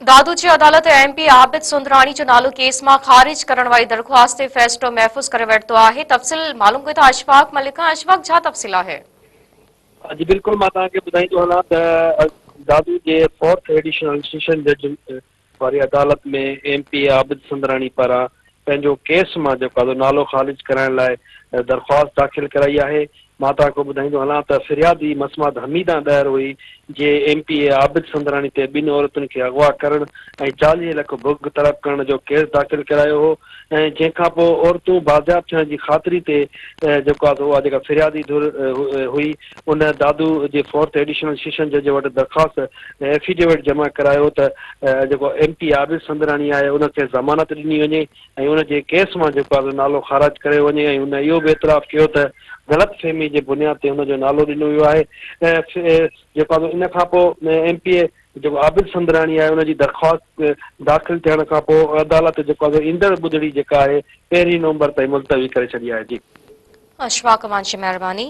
دادو جي عدالت M P Abid Sundrani جو نالو ڪيس مان خارج ڪرڻ واري درخواست تي فيصلو محفوظ ڪري ورتو آهي، تفصيل معلوم ڪيون ٿا اشفاق ملڪ کان، اشفاق ڇا تفصيل آهي؟ جي بلڪل مان توهان کي ٻڌائيندو هلان ته دادو جي فورٿ ايڊيشنل سيشن جج واري عدالت ۾ ايم پي اي عابد سندراڻي پاران پنهنجو ڪيس مان جيڪو آهي نالو خارج ڪرائڻ لاء درخواست داخل ڪرائي آهي مان توهان کي ٻڌائيندو هلان ته فريادي مسمات حميده ڏهر هئي جنهن M P A Abid Sundrani تي ٻن عورتن کي اغوا ڪرڻ ۽ 40 لک ڀڳ طلب ڪرڻ جو ڪيس داخل ڪرايو هو ۽ جنهن کان پوء عورتون بازياب ٿيڻ جي خاطري تي جيڪو آهي سو اها جيڪا فريادي ڌر هئي ان دادو جي فورٿ ايڊيشنل سيشن جج وٽ درخواست افيڊيوٽ جمع ڪرايو ته جيڪو ايم پي عابد سندراڻي آهي ان کي ضمانت ڏني وڃي ۽ ان جي ڪيس مان جيڪو آهي سو نالو خارج ڪريو وڃي ۽ هن اهو به اعتراف ڪيو ته غلط فهمي جي بنياد تي هن جو نالو ڏنو ويو آهي ۽ جيڪو آهي سو ان کان پوء ايم پي اي جيڪو عابد سندراڻي آهي ان جي درخواست داخل ٿيڻ کان پوء عدالت جيڪو آهي سو ايندڙ ٻڌڻي جيڪا آهي پهرين نومبر تائين ملتوي ڪري ڇڏي آهي جي. اشفاق اوهان جي مهرباني.